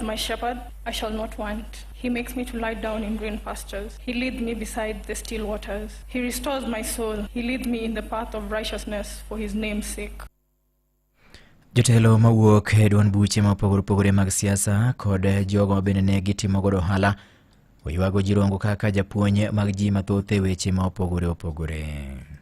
my shepherd, I shall not want. He makes me to lie down in green pastures. He leads me beside the still waters. He restores my soul. He leads me in the path of righteousness for his name's sake. Jotelo mawuok e duond buche ma opogore opogore mag siasa kod jogo ma bende ne gitimo godo ohala oywago Jirongo kaka japuonj mag ji mathoth e weche ma opogore opogore.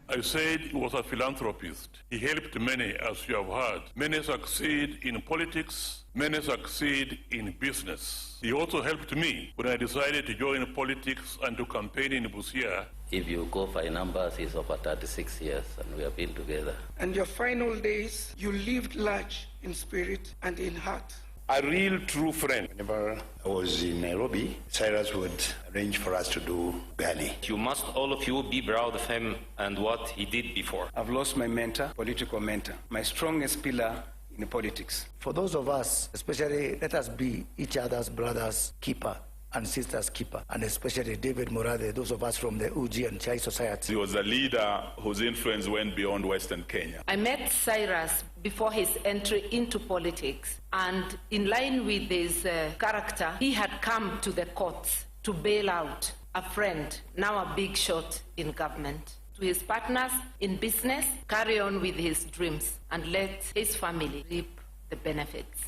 I said he was a philanthropist. He helped many, as you have heard. Many succeed in politics, many succeed in business. He also helped me when I decided to join politics and to campaign in Busia. If you go by numbers, it's over 36 years, and we have been together. And your final days, you lived large in spirit and in heart. A real true friend. Whenever I was in Nairobi, Cyrus would arrange for us to do ugali. You must, all of you, be proud of him and what he did before. I've lost my mentor, political mentor, my strongest pillar in politics. For those of us, especially, let us be each other's brothers' keeper and sisters' keeper, and especially David Murathe, those of us from the Uji and Chai Society. He was a leader whose influence went beyond Western Kenya. I met Cyrus before his entry into politics, and in line with his character, he had come to the courts to bail out a friend, now a big shot in government. To his partners in business, carry on with his dreams and let his family reap the benefits.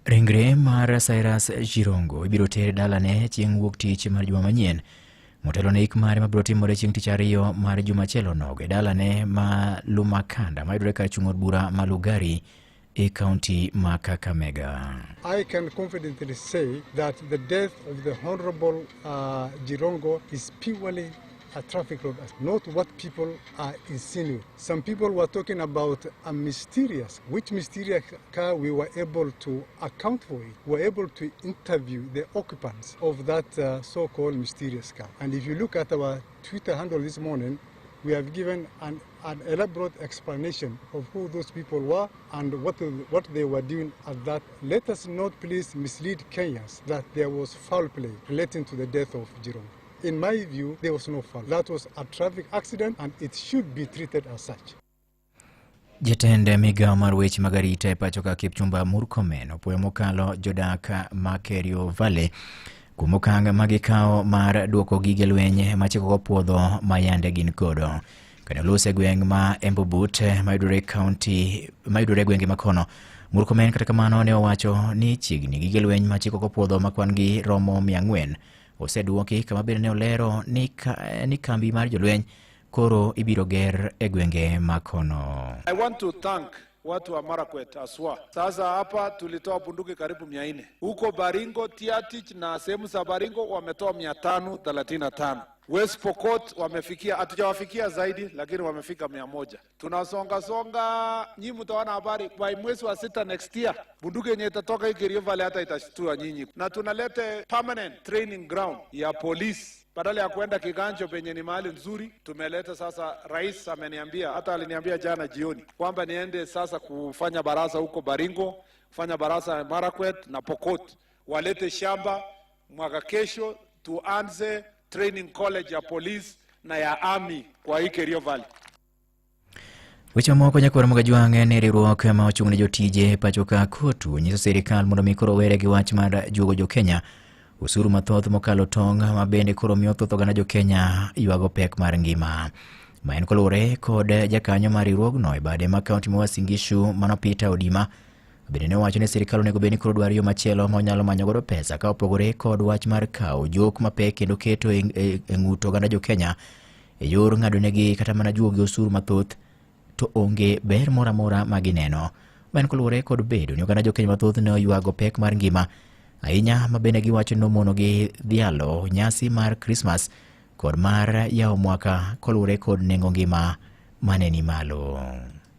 Ringre mar Cyrus Jirongo ibiro ter dalane chieng' wuok tich mar juma manyien motelo ne ik mare mabiro timore chieng' tich ariyo mar juma machielo nogo e dalane ma Lumakanda mayudore kar chung' od bura ma Lugari e kaunti ma Kakamega. I can confidently say that the death of the Honorable Jirongo is purely a traffic road, not what people are insinuating. Some people were talking about a mysterious, which mysterious car we were able to account for it. We were able to interview the occupants of that so-called mysterious car. And if you look at our Twitter handle this morning, we have given an elaborate explanation of who those people were and what they were doing at that. Let us not please mislead Kenyans that there was foul play relating to the death of Jirongo. In my view, there was no foul. That was a traffic accident and it should be treated as such. Jatend migawo mar weche mag arita e pacho ka Kipchumba Murkomen opuoyo mokalo jodak ma Kerio Valley kuom okang' ma gikawo mar duoko gige lweny machikogo puodho ma yande gin godo. Kane oloso e gweng' ma Embobut mayudore kaunti mayudore e gwenge makono, Murkomen kata kamano ne owacho ni chiegni gige lweny machikogo puodho ma kwan gi romo 400 oseduoki kama bende ne olero ni kambi mar jolweny koro ibiro ger e gwenge makono. I want to thank watu wa Marakwet aswa. Sasa hapa tulitoa bunduki karibu 400. Huko Baringo, Tiatich na sehemu za Baringo wametoa 535. West Pokot wamefikia, hatujawafikia zaidi lakini wamefika 100. Tunasonga songa, nyinyi mtaona habari by mwezi wa sita next year. Bunduki yenye itatoka hii Kerio Valley hata itashtua nyinyi. Na tunalete permanent training ground ya polisi. Badala ya kuenda Kiganjo penye ni mahali nzuri, tumeleta sasa. Rais ameniambia, hata aliniambia jana jioni kwamba niende sasa kufanya baraza huko Baringo, kufanya baraza Marakwet na Pokot, walete shamba mwaka kesho, tuanze training college ya police na ya army kwa hii Kerio Valley. Weche mamoko nyakwar Mogajwang' ne riwruok ma ochung' ne jotije pacho ka KOTU nyiso sirikal mondo mi koro were gi wach mar juogo jokenya osuru mathoth mokalo tong' ma bende koro miyo thoth oganda jokenya ywago pek mar ngima. Ma en koluwore kod jakanyo mar riwruogno e bade ma kaunti ma Uasin Gishu mano Peter Odima bende ne owacho ni sirikal onego bed ni koro dwaro yo machielo ma onyalo manyo godo pesa ka opogore kod wach mar kawo jok mapek kendo keto e ng'ut oganda jokenya e yor ng'adonegi kata mana juogo gi osuru mathoth to onge ber moro amora ma gineno. Ma en koluwore kod bedo ni oganda jokenya mathoth ne oywago pek mar ngima ahinya ma bende giwacho ni nomonogi dhialo nyasi mar Krismas kod mar yawo mwaka koluwore kod nengo ngima mane ni malo.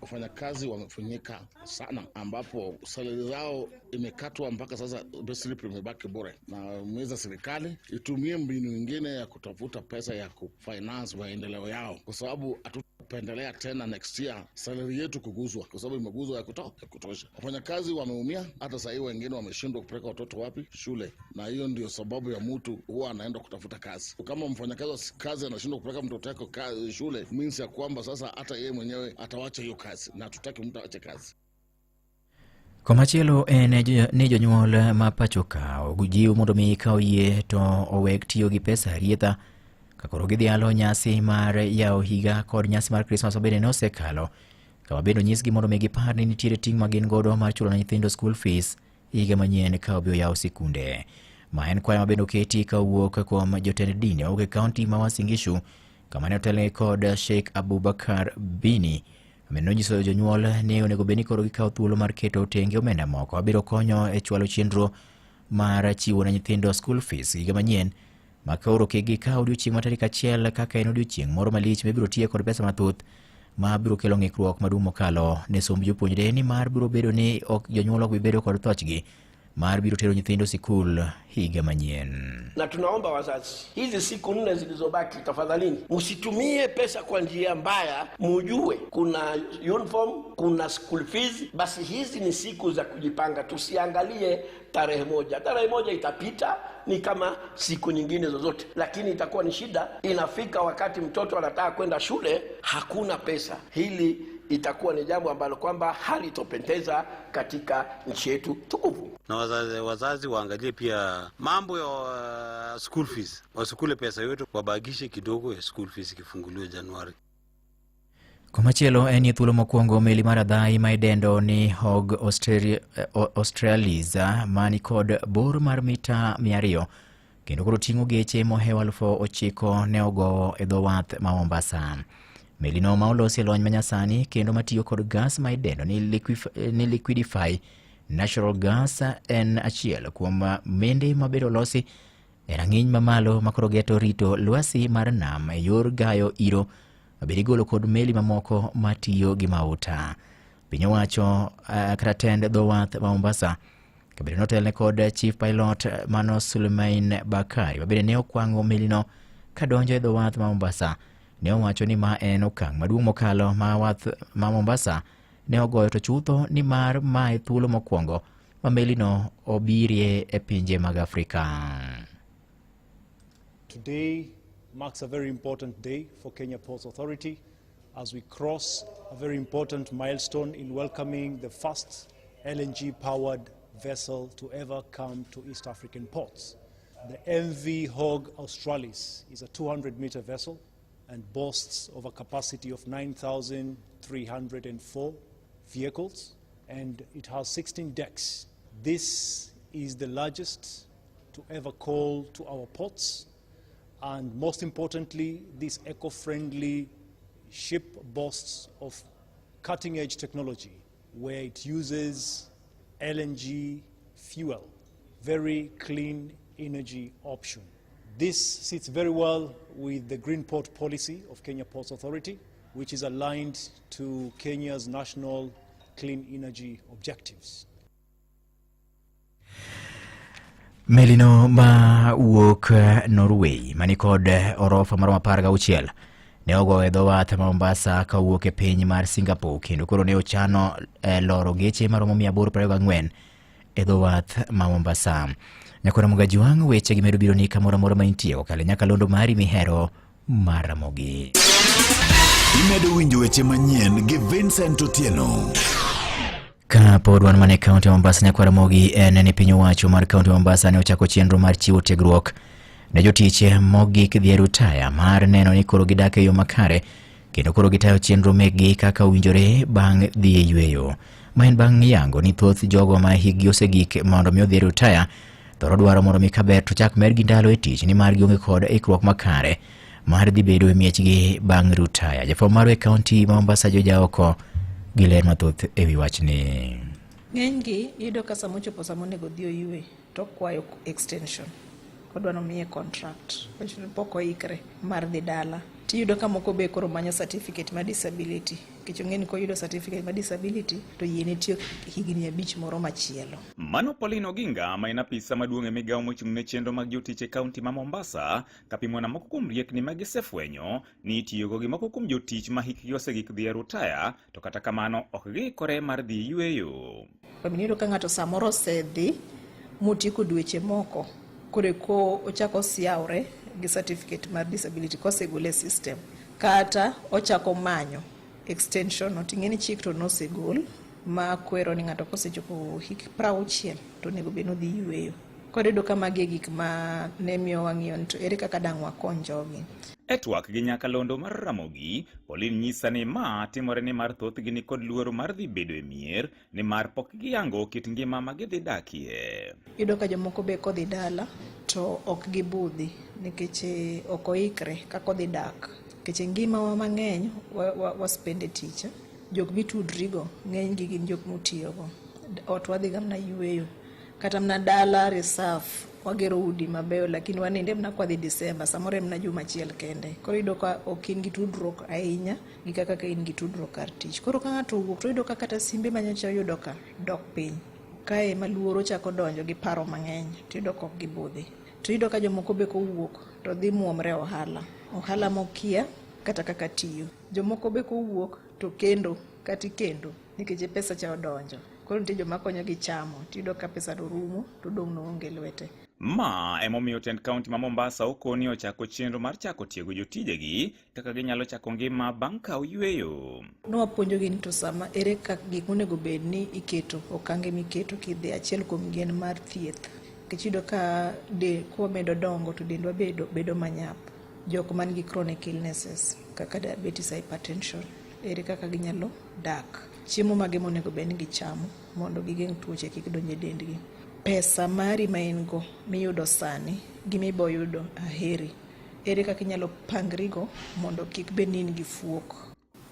Wafanyakazi wamefunyika sana, ambapo salary zao imekatwa mpaka sasa payslip imebaki bure. Na meza serikali itumie mbinu nyingine ya kutafuta pesa ya kufinance maendeleo yao, kwa sababu hatupendelea tena next year salary yetu kuguzwa, kwa sababu imeguzwa ya kutosha. Wafanyakazi wameumia, hata sasa hivi wengine wameshindwa kupeleka watoto wapi shule, na hiyo ndio sababu ya mtu huwa anaenda kutafuta kazi. Kama mfanyakazi wa kazi anashindwa kupeleka mtoto wake shule, means ya kwamba sasa hata yeye mwenyewe atawacha hiyo kazi, na hatutaki mtu aache kazi. Komachielo en ni jonyuol ma pacho ka ojiw mondo mi ka oyie to owek tiyo gi pesa arietha ka koro gidhialo nyasi mar yawo higa kod nyasi mar Krismas mabende ne osekalo, kama bende onyisgi mondo mi gipar ni nitiere ting' ma gin godo mar chulo ne nyithindo school fees higa manyien ka obi oyaw sikunde. Ma en kwayo ma bende oketi ka owuok kuom jotend dini mawuok e kaunti ma Uasin Gishu kama ne otelnegi kod Sheikh Abubakar Bini. Bende nonyiso jonyuol ni onego bed ni koro gikawo thuolo mar keto tenge omenda moko mabiro konyo e chwalo chenro mar chiwo ne nyithindo school fees higa manyien ma koro kik gikaw odiochieng' ma tarik achiel kaka en odiochieng' moro malich mibiro tiye kod pesa mathoth ma biro kelo ng'ikruok maduong' mokalo ne somb jopuonjre nimar biro bedo ni ok jonyuol ok bi bedo kod thochgi mar biro tero nyithindo sikul higa manyien. Na tunaomba wazazi, hizi siku nne zilizobaki, tafadhalini msitumie pesa kwa njia mbaya, mujue kuna uniform, kuna school fees. Basi hizi ni siku za kujipanga, tusiangalie tarehe moja. Tarehe moja itapita ni kama siku nyingine zozote, lakini itakuwa ni shida. Inafika wakati mtoto anataka kwenda shule, hakuna pesa. Hili itakuwa ni jambo ambalo kwamba halitopendeza katika nchi yetu tukufu. Na wazazi, wazazi waangalie pia mambo ya school fees, wasikule pesa yote, wabakishe kidogo ya school fees ikifunguliwa Januari. Komachielo en thuolo mokwongo meli mar adhai ma idendo ni Hog Australis mani kod bor mar mita 200 kendo koro ting'o geche mohewo 9,000 ne ogowo e dho wath ma Mombasa. Melino ma olosi e lony manyasani kendo matiyo kod gas ma idendo ni liquidify natural gas en achiel kuom mende mabende olosi e rang'iny mamalo makoro geto rito lwasi mar nam e yor gayo iro mabende igolo kod meli mamoko matiyo gi mauta. Piny owacho kata tend dho wath ma Mombasa kabende notelne kod Chief Pilot mano Suleiman Bakari mabende ne okwang'o melino kadonjo e dho wath ma Mombasa ne owacho ni ma en okang' maduong' mokalo ma wath ma Mombasa ne ogoyo to chutho ni mar mae thuolo mokwongo ma melino obirie e pinje mag Afrika. Today marks a very important day for Kenya Ports Authority as we cross a very important milestone in welcoming the first LNG-powered vessel to ever come to East African ports. The MV Hog Australis is a 200-meter vessel and boasts of a capacity of 9,304 vehicles, and it has 16 decks. This is the largest to ever call to our ports, and most importantly, this eco-friendly ship boasts of cutting-edge technology where it uses LNG fuel, very clean energy option. This sits very well with the Green Port policy of Kenya Ports Authority, which is aligned to Kenya's national clean energy objectives. Melino ma wuok Norway mani kod orofa maromo 16 ne ogoyo e dho wath ma Mombasa kawuok e piny mar Singapore kendo koro ne ochano loro geche maromo 824 e dho wath ma Mombasa. Nyakora Mugajuang' weche gi medo biro ni kamoro amora ma intie kokalo e nyakalondo mari mihero mar Ramogi. Imedo winjo weche manyien gi Vincent Otieno. Ka pod wan mana e kaunti ma Mombasa, nyakwar Ramogi en ni piny owacho mar kaunti ma Mombasa ne ochako chenro mar chiwo tiegruok ne jotich mogik dhi e rutaya mar neno ni koro gidak e yo makare kendo koro gitayo chenro mekgi kaka owinjore bang' dhi e yweyo. Ma en bang' yango ni thoth jogo ma hikgi osegik mondo mi odhi e rutaya thoro dwaro mondo mi kaber to chak medgi ndalo e tich nimar gionge kod ikruok makare mar dhi bedo e miechgi bang' rutaya. Jafwambo marwa e kaunti ma Mombasa Joja oko gi ler mathoth e wi wachni. Ng'enygi iyudo ka sama ochopo sama onego odhi oywe to okwayo extension. Odwa ni omiye contract. Wacho ni pok oikre mar dhi dala. Tiyudo ka moko be koro manyo certificate mar disability. Nikech ong'e ni koyudo certificate mar disability to yiene tiyo higni 5 moro machielo. Mano Pauline Oginga ma en apisa maduong' e migawo mochung' ne chenro mag jotich e kaunti ma Mombasa kapimo na moko kuom riekni ma gisefwenyo ni itiyogo gi moko kuom jotich ma hikgi osegik dhi e rutaya to kata kamano ok giikore mar dhi yueyo. Iyudo ka ng'ato samoro osedhi motieko dweche moko koro eko ochako siawre gi certificate mar disability kosegole e system kata ochako manyo extension no ting'e ni chik to nosegol. ma kwero ni ng'ato kosechopo hik 60 to onego bed ni odhi yueyo. Koro iyudo ka magi e gik ma ne miyo wang'iyo ni to ere kaka dang' wakony jogi. E twak gi nyakalondo mar Ramogi, Pauline nyisa ni ma timore nimar thothgi ni kod luoro mar dhi bedo e mier nimar pok giyango kit ngima ma gidhi dakie. Iyudo ka jomoko be kodhi dala to ok gibudhi nikech eh, ok oikre kaka odhi dak. Nikech e ngimawa mang'eny wa spend e tich. Jok mitudrigo ng'enygi gin jok mutiyogo. Ot wadhiga mana yueyo. Kata mana dala reserve wagero udi mabeyo lakini waninde mana kwadhi December samoro en mana juma achiel kende. Koro iyudo ka ok in gi tudruok ahinya gi kaka ka in gi tudruok kar tich. Koro ka ng'ato owuok to oyudo ka kata simbe manyocha oyudo ka dok piny. Kae ema luoro chako donjo gi paro mang'eny tiyudo ka ok gibudhi. To iyudo ka jomoko be kowuok to dhi muomre e ohala. Ohala mokia kata kaka tiyo. Jomoko be kowuok to kendo kata ikendo nikech pesa cha odonjo. Koro nitie joma konyogi chamo tiyudo ka pesa no rumo to odong' noonge lwete. Ma emomiyo tend kaunti ma Mombasa okoni ochako chenro mar chako tiego jotijegi kaka ginyalo chako ngima bang' kawo yueyo. Nwapuonjogi ni to sama ere kaka gik monego bed ni iketo okange miketo kidhi achiel kuom gi en mar thieth. Nikech iyudo ka de kwamedo dongo to dendwa bedo manyap. Jok man gi chronic illnesses kaka diabetes, hypertension, ere kaka ginyalo dak. Chiemo mage monego bed ni gichamo mondo gigeng' tuoche kik donj e dendgi. Pesa mari ma in go miyudo sani gi miboyudo aheri, ere kaka inyalo pangrigo mondo kik bed ni in gi fuok.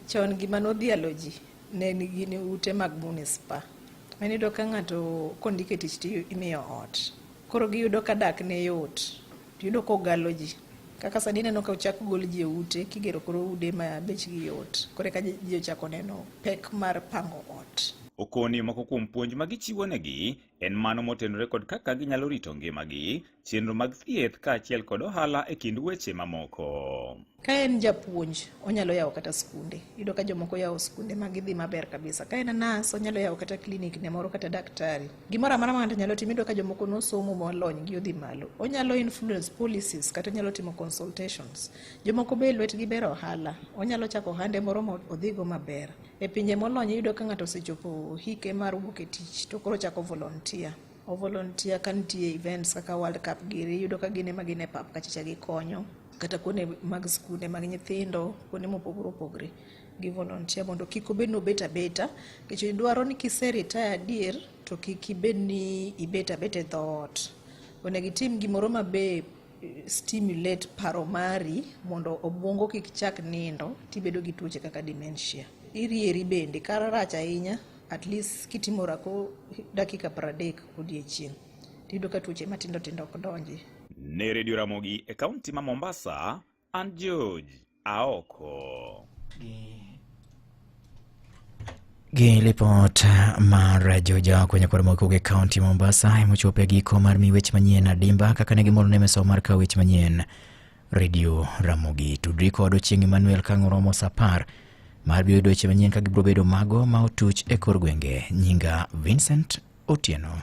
Chon gima nodhialo ji ne gin ute mag munispa. Iyudo ka ng'ato kondike tich to imiyo ot. Koro giyudo ka dak ne yot. Tiyudo kogalo ji. Kaka sani ineno ka ochak gol ji e ute kigero koro ude ma bechgi yot. Koro eka ji ochako neno pek mar pango ot. Okoni moko kuom puonj ma gichiwo negi en mano motenore kod kaka ginyalo rito ngimagi, chenro mag thieth kaachiel kod ohala e kind weche mamoko. Ka en japuonj, onyalo yawo kata skunde. Iyudo ka jomoko yawo skunde ma gidhi maber kabisa. Ka en nas, onyalo yawo kata klinik ne moro kata daktari. Gimoro amora ma ng'ato nyalo timo, iyudo ka jomoko nosomo molony gi odhi malo. Onyalo influence policies kata onyalo timo consultations. Jomoko be lwetgi ber ohala. Onyalo chako ohande moro ma odhigo maber. E pinje molony iyudo ka ng'ato osechopo hike mar wuok e tich to koro ochako volunteer. O volunteer ka nitie events kaka World Cup giri, iyudo ka gin ema gin e pap kachacha gikonyo. Kata kuonde mag skunde mag nyithindo, kuonde mopogore opogore gi volunteer mondo kik obed ni obet abeta. Nikech dwaro ni kise retire adier to kik ibed ni ibet abeta e dhoot. Onego itim gimoro ma be stimulate paro mari mondo obwongo kik chak nindo tibedo gi tuoche kaka dementia. Irieri bende kara rach ahinya at least kitimo orako dakika 30 odiechieng' tiyudo ka tuoche matindo tindo ok donji. Ne Radio Ramogi e kaunti ma Mombasa, an George Aoko. Gi lipot mar Joja kwenye kod moko e kaunti Mombasa emochopo e giko mar mi weche manyien adimba kaka ne gimoro ne meso mar kawo weche manyien Radio Ramogi. Tudri kod Ochieng' Emmanuel ka oromo saa 10 mar biro yudo weche manyien ka gibiro bedo mago ma otuch e kor gwenge. Nyinga Vincent Otieno.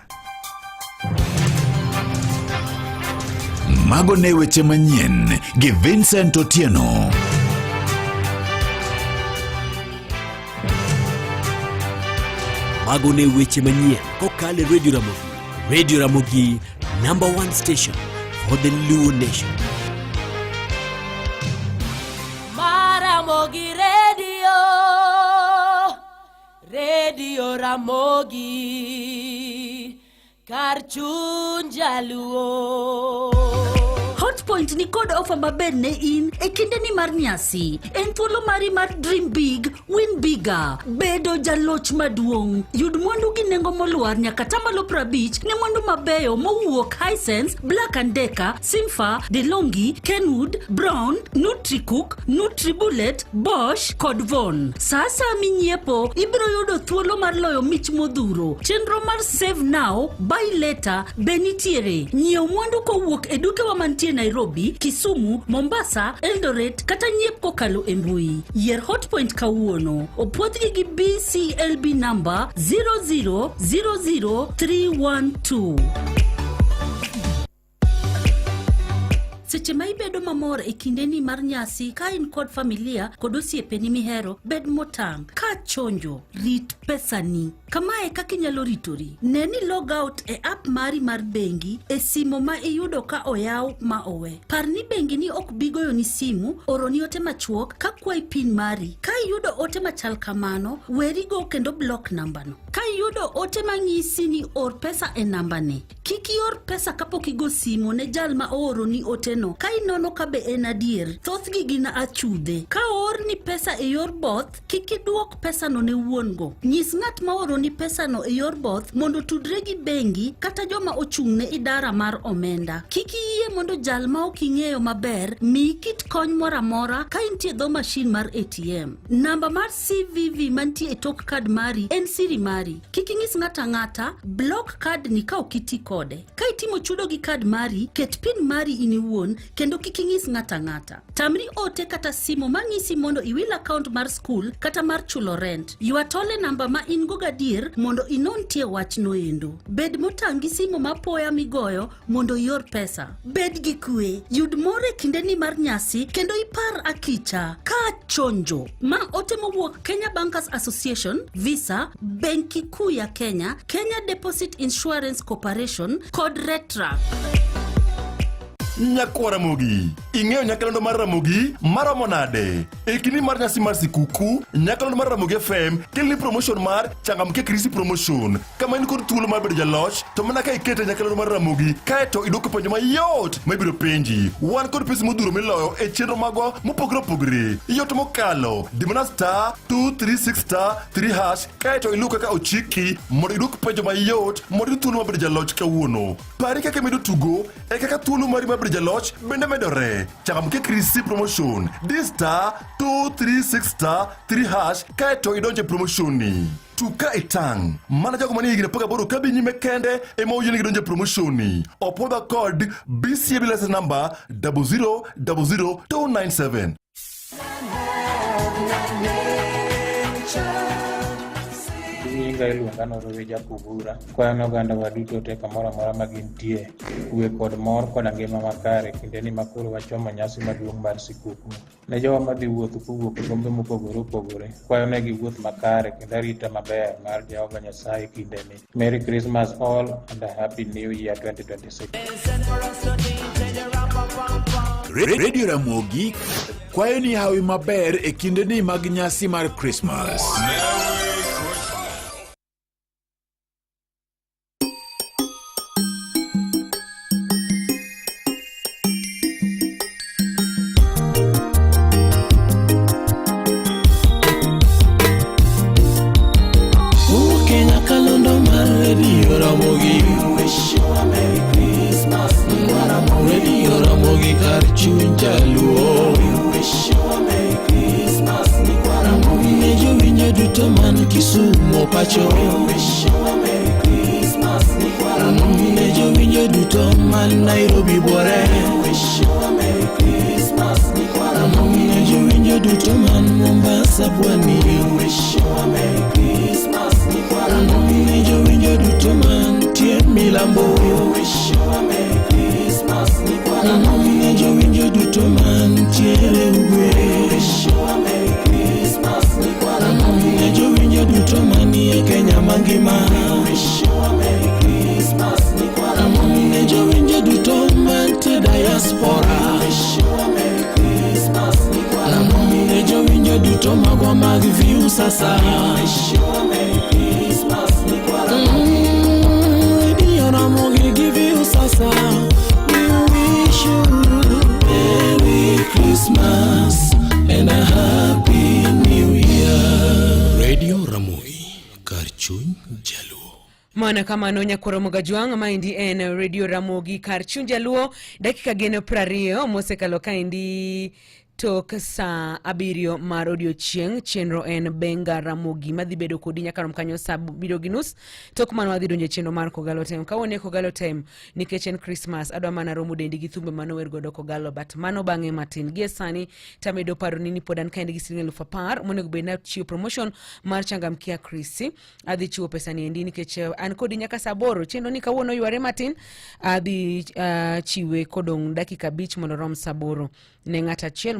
Mago ne weche manyien gi Vincent Otieno. Mago ne weche manyien kokalo e Radio Ramogi. Radio Ramogi, number one station for the Luo Nation. Maramogi Radio, Radio Ramogi, kar chuny jaluo. Hotpoint ni kod ofa maber ne in e kindeni mar nyasi. En thuolo mari mar dream big, win bigger. Bedo jaloch maduong'. Yud mwandu gi nengo molwar nyaka tamalo 50 ne mwandu mabeyo mowuok Hisense, Black and Decker, Simfa, De'Longhi, Kenwood, Brown, Nutricook, Nutribullet, Bosch kod Von. Sa asaya minyiepo, ibiro yudo thuolo mar loyo mich modhuro. Chenro mar Save Now, Buy Later be nitiere. Nyiew mwandu kowuok e dukewa mantie Nairobi, Kisumu, Mombasa, Eldoret kata nyiep kokalo e mbui. Yier Hotpoint kawuono. Opwodhgi gi BCLB number 0000312. Seche ma ibedo mamor e kindeni mar nyasi ka in kod familia kod osiepeni mihero, bed motang'. Ka chonjo, rit pesani. Kamae kaka inyalo ritori. Ne ni log out e app mari mar bengi e simo ma iyudo ka oyaw ma owe. Par ni bengi ni ok bi goyoni simu, oroni ote machuok ka kwayi pin mari. Ka iyudo ote machal kamano, werigo kendo block nambano. Ka iyudo ote manyisi ni or pesa e nambani, kik ior pesa kapok igo simo ne jal ma ooroni oteno ka inono ka be en adier. Thothgi gin achudhe. Ka oorni pesa e yor both, kik iduok pesano ne wuon-go. Nyis ng'at ma ooroni pesano e yor both mondo otudre gi bengi kata joma ochung' ne idara mar omenda. Kik iyie mondo jal ma ok ing'eyo maber miyi kit kony moro amora ka intie dho mashin mar ATM. Namba mar CVV mantie e tok kad mari en siri mari. Kik inyis ng'ato ang'ata, block kad ni ka ok iti kode. Ka itimo chudo gi kad mari, ket pin mari in iwuon kendo kik inyis ng'ato ang'ata. Tamri ote kata simo manyisi mondo iwil akaont mar skul kata mar chulo rent. Ywa tol e namba ma in go gadier mondo inon tie wachno endo. Bed motang' gi simo mapoya migoyo mondo ior pesa. Bed gi kwe, yud mor e kindeni mar nyasi kendo ipar akicha ka chonjo. Ma ote mowuok Kenya Bankers Association, Visa, Benki Kuu ya Kenya, Kenya Deposit Insurance Corporation kod Retra. Nyakwa Ramogi, ing'eyo nyakalondo mar Ramogi maromo nade? E kinde mar nyasi mar sikuku, nyakalondo mar Ramogi FM kelni promotion mar Changamke Krisi Promotion, kama in kod thuolo mar bedo jaloch to mana ka ikete nyakalondo mar Ramogi kaeto idwoko penjo mayot ma ibiro penji. Wan kod pesa modhuro miloyo e chenro magwa mopogore opogore. Yot mokalo, di mana star 236 star 3 hash kaeto iluw kaka ochiki mondo idwok penjo mayot mondo iyud thuolo mar bedo jaloch kawuono. Pari kaka imedo tugo e kaka thuolo mari mar bedo jaloch bende medore. Changamke Krisi Promotion, di star 236 star 3 hash kaeto idonje promotion ni. Tug ka itang', mana jogo manie higni 18 kadhi nyime kende ema oyienegi donjo e promotion ni. Opwodhwa kod BCAB license number 0000297. Nyinga iluonga ni Orowe Jakubura. Kwayo ne ogandawa duto te kamoro amora ma gintie, kwe kod mor koda ngima makare kindeni ma koro wachomo nyasi maduong' mar sikuku. Ne jowa madhi wuotho kowuok e bombe mopogore opogore, kwayo negi wuoth makare kendo arita maber mar Jehova Nyasaye kindeni. Merry Christmas all and a Happy New Year 2026. Radio Ramogi kwayo ni hawi maber e kindeni mag nyasi mar Krismas. Wuok e nyakalondo mar Radio Ramogi. We wish you a Merry Christmas. Radio Ramogi kar chuny jaluo. We wish you a Merry Christmas. Ne jowinjo duto man Kisumo pacho. We wish you a Merry Christmas. Ne jowinjo duto man Nairobi buore. We wish you a Merry Christmas. Ne jowinjo duto man Mombasa pwani. We wish you a Merry Christmas. Ne jowinjo duto mantie milambo. We wish you a Merry Christmas. Ne jowinjo duto mantiere ugwe. We wish you a Merry Christmas. Ne jowinjo duto manie Kenya mangima. We wish you a Merry Christmas. Ne jowinjo duto mantie diaspora. We wish you a Merry Christmas. Ne jowinjo duto magwa mag Viusasa. We wish you a Merry Christmas. Radio Ramogi give you sasa. We wish you Merry Christmas and a Happy New Year. Radio Ramogi, kar chuny jaluo. Mana kamano nyakwaro Mogajwang' maendi en Radio Ramogi kar chuny jaluo dakika gin 20 mosekalo kaendi. Tok saa 7 mar odiochieng', chenro en Benga Ramogi madhi bedo kodi nyaka rom kanyo saa 7:30. Tok mano wadhi donjo e chenro mar Kogalo Time. Kawuono e Kogalo Time nikech en Christmas, adwa mana romo dendi gi thumbe mane ower godo Kogalo, but mano bang'e matin. Gie sani tamedo paroni ni pod an kaendi gi siling 10,000 monego bed ni achiwo promotion mar Changamkia Krisi. Adhi chiwo pesa ni endi nikech an kodi nyaka saa 8. Chenro ni kawuono yware matin, adhi chiwe kodong' dakika 5 mondo rom saa 8 ne ng'at achiel.